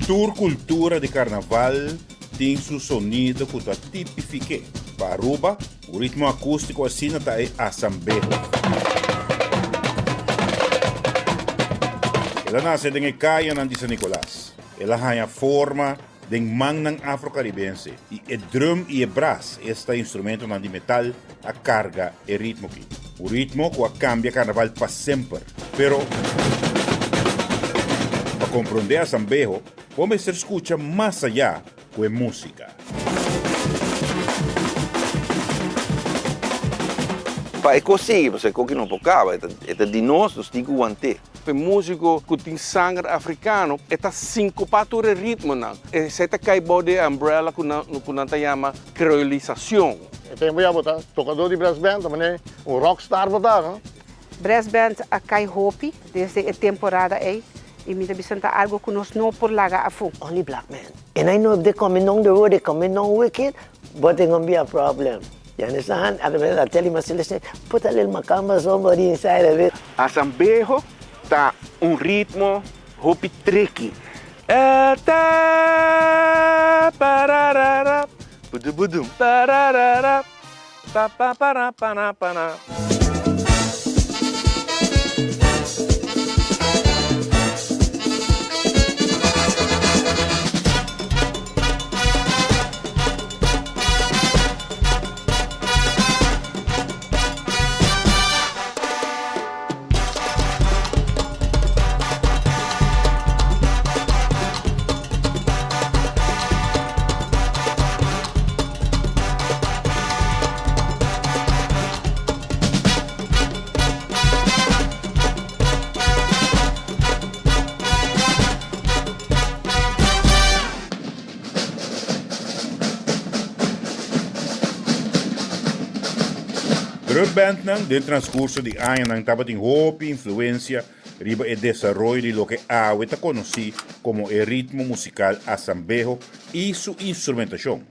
Tur cultura di carnaval tin su sonido cu ta tipifique. Pa Aruba, un ritmo acustico asina ta e asambeho. El a nace den e cayanan di San Nicolas. El a haña forma den mannan afro-caribense y e drum y e bras, esta instrumentonan di metal, a carga e ritmo ki. Un ritmo cu a cambia carnaval pa semper. Pero, pa comprende Asambeho, bo mester scucha mas ayá cu e musica. Pa e cos sigui, pasobra e coki no por caba, e ta di nos, nos tin cu want'é. E músiko ku tin sanger afrikano e ta sinkopá tur e ritmonan. Esei ta kai bou di e umbrella ku nan ku nan ta yama kreolisashon. E tempu ya bo ta tokadó di brass band, ta manera un rockstar bo ta, no? Brass band a kai hopi desde e temporada ei i mi ta bisa ta algo ku nos no por laga afó. Only black men. And I know if they coming down the road, they coming down wicked, but it gonna be a problem. You understand? I I tell him, I say, listen, put a little macamba somebody inside of it. Asambeho ta un ritmo hopi tricky. E ta pararara, budubudum pararara, pa pa para pana pana. Drumbandnan den transcurso di añanan tabatin hopi influencia riba e desaroyo di loke awe ta conoci como e ritmo musical asambeho y su instrumentacion.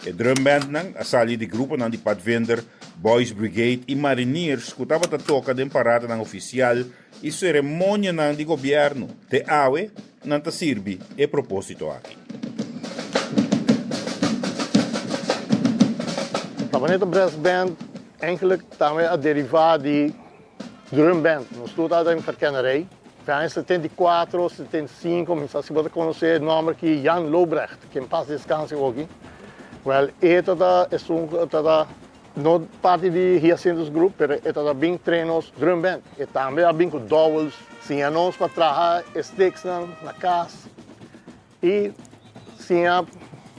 E drumbandnan a sali di gruponan di Padvinder, Boys Brigade y Mariniers cu tabata toca den paradanan oficial y ceremonianan di gobierno. Te awe nan ta sirbi e propósito aki. Sabaneta Brass Band eigenlijk tambe a derivá di drum band. Nos tur tabata den verkennerij. Fe aña 74, 75, mi sa si bo ta konosé e nòmber aki, Jan Lobrecht, ke en pas deskanse oki. Wèl, e tabata esun ku tabata No parti di Hyacinthus Group, pero e tabata bin train nos drum band. E tambe a bin ku dowels, siña nos pa traha e sticksnan na kas i siña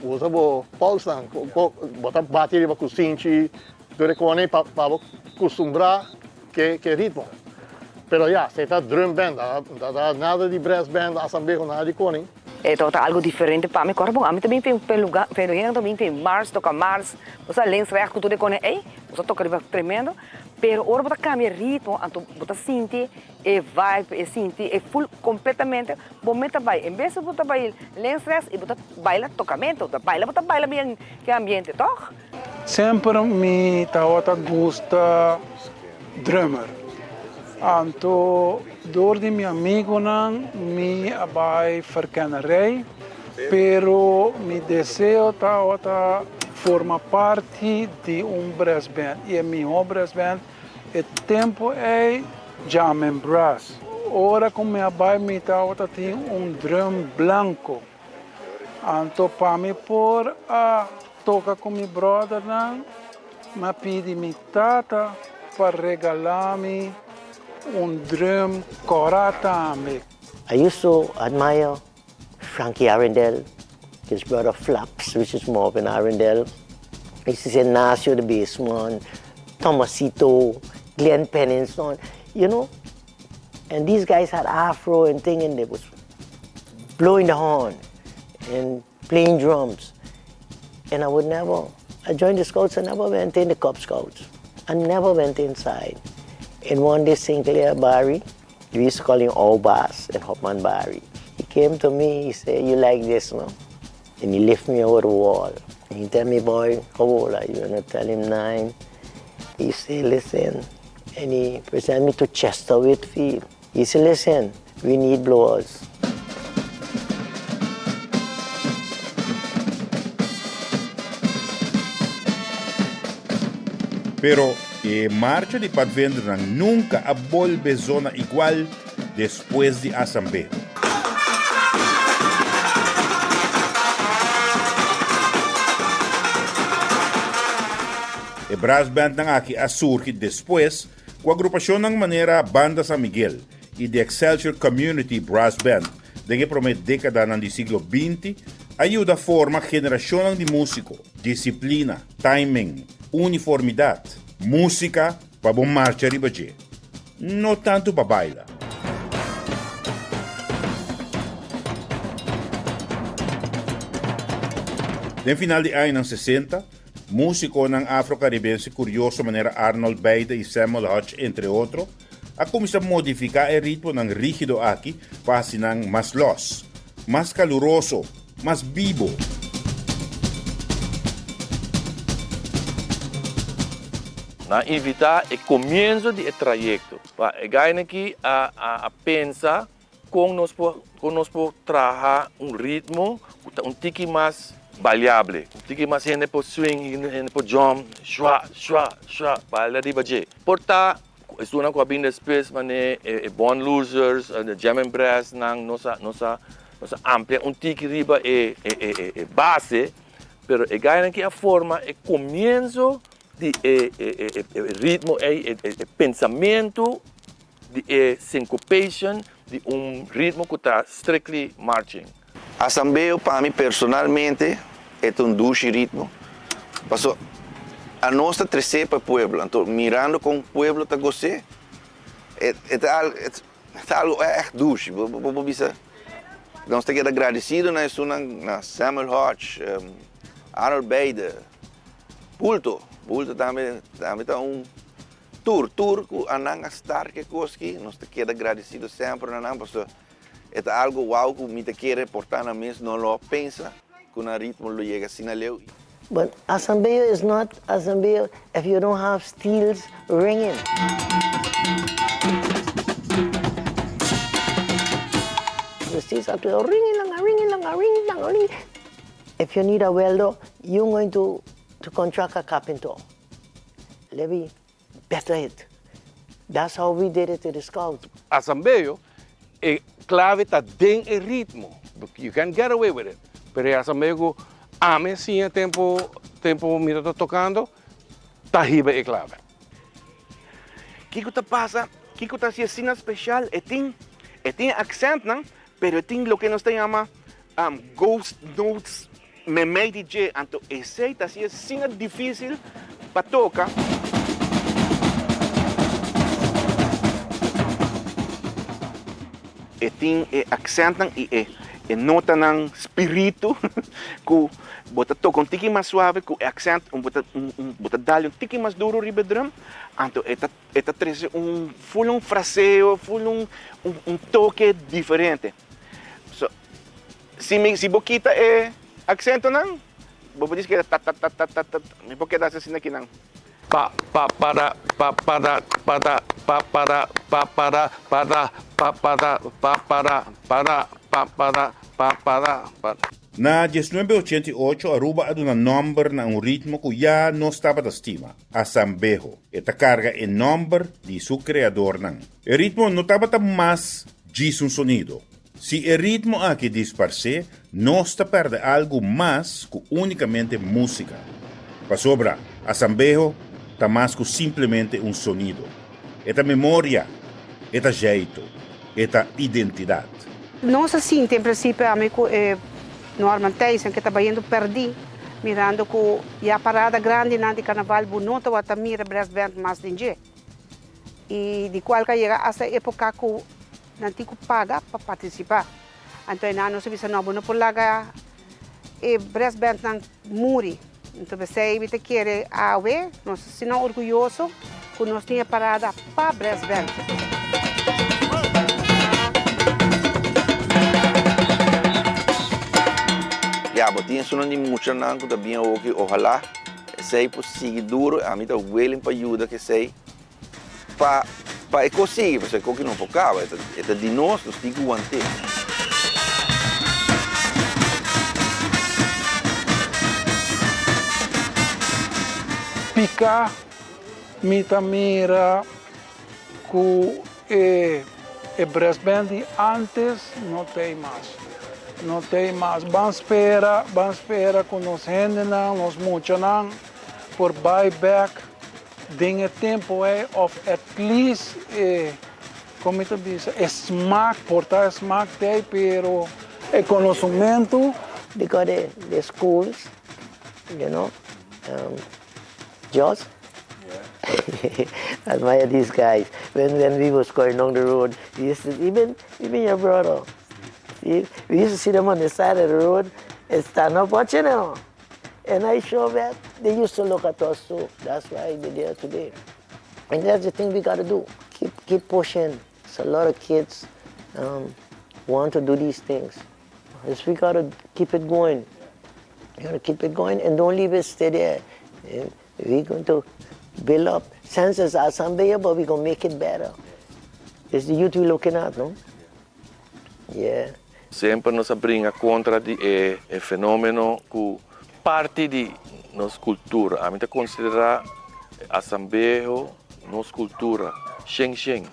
usa bo polsnan. Bo ta bati riba kusinchi tur e kone pa bo kustumbrá ke ritmo. Pero ya, esei ta drum band, ta nada di brass band, asambeho, nada di kone. E tabata algo diferente pa mi. Kòrda bon, ami ta bin fin fen luga, fen hende ta bin fin mars, toka mars, bo sa links, rechts ku tur e kone ei, bo sa toka riba tremendo, pero ora bo ta kambia ritmo anto bo ta sinti e vibe, e sinti e full kompletamente bo mes ta bai, en bes bo ta bai links, rechts i bo ta baila tokamento, bo ta baila, bo ta baila bien ke ambiente, tòg? Semper mi tabata gusta drummer. Anto door di mi amigonan mi a bai verkennerij, pero mi deseo tabata forma parti di un brassband y e miho brassband e tempo ey Jamin Brass. Ora cu mi a bai mi tabata tin un drum blanco. Anto pa mi por a toka ku mi bròdernan, mi a pidi mi tata pa regalá mi un drùm kòrá tambe. I used to admire Frankie Arrindell, his brother Flaps, which is Marvin Arrindell, I used to say Nacio the bassman, Tomasito, Glenn Pennington, you know, and these guys had afro and thing and they was blowing the horn and playing drums. And I would never, I joined the Scouts, I never went in the Cub Scouts. I never went inside. And one day Sinclair Barry, we used to call him All Bass and Hopman Barry. He came to me, he said, you like this, no? And he lift me over the wall. And he tell me, boy, how old are you? And I tell him 9. He say, listen. And he present me to Chester Whitfield. He said, listen, we need blowers. Pero e marcha di padvindernan nunka a bolbe zona igual despues di Asambeho. E brassbandnan aki a surgi despues ku agrupashonnan manera Banda San Miguel i The Excelsior Community Brass Band den e promé dékadanan di siglo 20 a yuda forma generashonnan di músiko, disiplina, timing, uniformidat, músika pa bo marcha riba dje, no tantu pa baila. Den final di añanan 60, músikonan afro-karibense kurioso manera Arnold Beide i Samuel Hodge, entre otro, a kuminsá modifiká e ritmonan rígido aki pa hasi nan mas lòs, mas kaluroso, mas bibo. Nan a invitá e komienso di e trayekto. Pa e gainan aki a a pensa kon nos por kon nos por traha un ritmo ku ta un tiki mas baliable, un tiki mas hende por swing, hende por jump, shua, shua, shua, baila riba dje. Por ta ku esunnan ku a bin despues manera e Born Losers, e Jamming Brass nan nos a nos a nos a amplia un tiki riba e e e base, pero e gainan aki a forma e komienso di e e e ritmo ei, e e pensamentu di e syncopation di un ritmo ku ta strictly marching. Asambeo pa mi personalmente e ta un dushi ritmo paso anos ta tresé pa e pueblo anto mirando kon pueblo ta gos'é e ta e ta algo ègt dushi bo por bisa nos ta keda gradesido na esunnan na Samuel Hodge Arnold Beide Bulto Bulto tambe tambe ta un Tur, tur ku a nan a start ke kos ki, nos ta keda gradesido semper na nan pasobra e ta algo wow ku mi ta kere por ta nan mes no lo a pensa ku nan ritmo lo yega asina leu. But Asambeo is not Asambeo if you don't have steels ringing. The steels have to go ringing langa, ringing langa, ringing langa, ringing. If you need a welder, you're going to to contract a carpenter. Let me better it. That's how we did it to the scouts. Asambeo, e clave ta den e ritmo. You can't get away with it. Pero e asambeo cu ami a siña tempo tempo mi ta tocando ta hiba e clave. Kiko ta pasa? Kiko ta hasi asina special? E tin e tin accentnan, pero e tin loke nos ta yama ghost notes Memey di dje, anto esey ta haci asina dificil pa toca. E tin e accentnan y e e notanan spiritu cu bo ta toca un tiki mas suave cu e accent, bo ta bo ta dal un tiki mas duro riba e drum, anto e ta e ta trece un full un fraseo, full un un toke diferente. So, Si mi si bo kita e aksentonan, bo por disi keda ta ta ta ta ta ta, mi por keda asina kinan. Pa pa pa ra pa pa ra pa ra pa pa ra pa pa ra pa ra pa pa ra pa pa ra pa ra pa pa ra pa pa ra pa. Na 1988 Aruba a duna nòmber na un ritmo ku ya nos tabata stima, Asambeho. E ta karga e nòmber di su kreadornan. E ritmo no tabata mas djis un sonido. Si e ritmo aki disparsé, nos ta pèrdè algu mas ku únikamente músika. Pasobra, asambeho ta mas ku simplemente un sonido. E ta memoria, e ta zjeitu, e ta identidat. Nos a sinti en prinsipio ami ku e Norman Thijssen ke ta bayendo pèrdí, mirando ku ya parada grandinan di karnaval bo no tabata mira brass band mas den dje. I di kual ka yega asta e époka ku Nan tin ku paga pa partisipá. Anto e nan nos a bisa, no, bo no por laga e brassbandnan muri. Anto p'esei mi ta kere awe nos ta asina orguyoso ku nos tin e parada pa brassband. Ya, bo tin esunnan di muchanan ku ta bin awoki, ohalá esei por sigui duro, ami ta willing pa yuda ku esei. Pa pa e kos sigui, pasobra e koki no por kaba, e ta e ta di nos, nos tin ku want'é. Piká. Mi ta mira ku e e brass band di antes no t'ei mas. No t'ei mas. Ban spera, ban spera ku nos hendenan, nos muchanan por bai bek den e tempu ei of at least e, kon mi ta bisa, e smak, por ta e smak t'ei pero e konosementu. Because the the schools, you know, Jos? Admire these guys. When when we was going down the road, we used to, even even your brother, Steve, we used to see them on the side of the road and stand up watching them. And I sure that they used to look at us too. That's why they're there today. And that's the thing we got to do. Keep keep pushing. It's a lot of kids want to do these things. It's we got to keep it going. You gotta keep it going and don't leave it stay there. We're going to build up census asamblea, but we're gonna make it better. It's the youth we're looking at, no? Yeah. Semper nos a bringa kontra di e e fenomeno ku parti di nos kultura. Ami ta konsiderá asambeho nos kultura shen shen.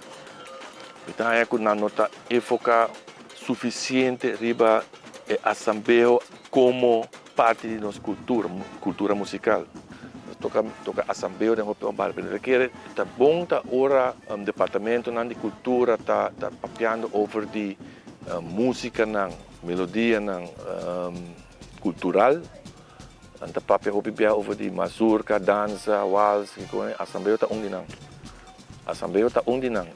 Mi ta haña ku nan no ta enfoká sufisiente riba e asambeho komo parti di nos kultura, kultura musikal. Nos toka toka asambeo den hopi ombari, pero mi ta kere ta bon ta ora departamentonan di kultura ta ta papiando over di musikanan, melodianan kultural. Nan ta papia hopi bia over di mazurka, dansa, wals, kiko, asambeo ta un di nan. Asambeo ta un di nan.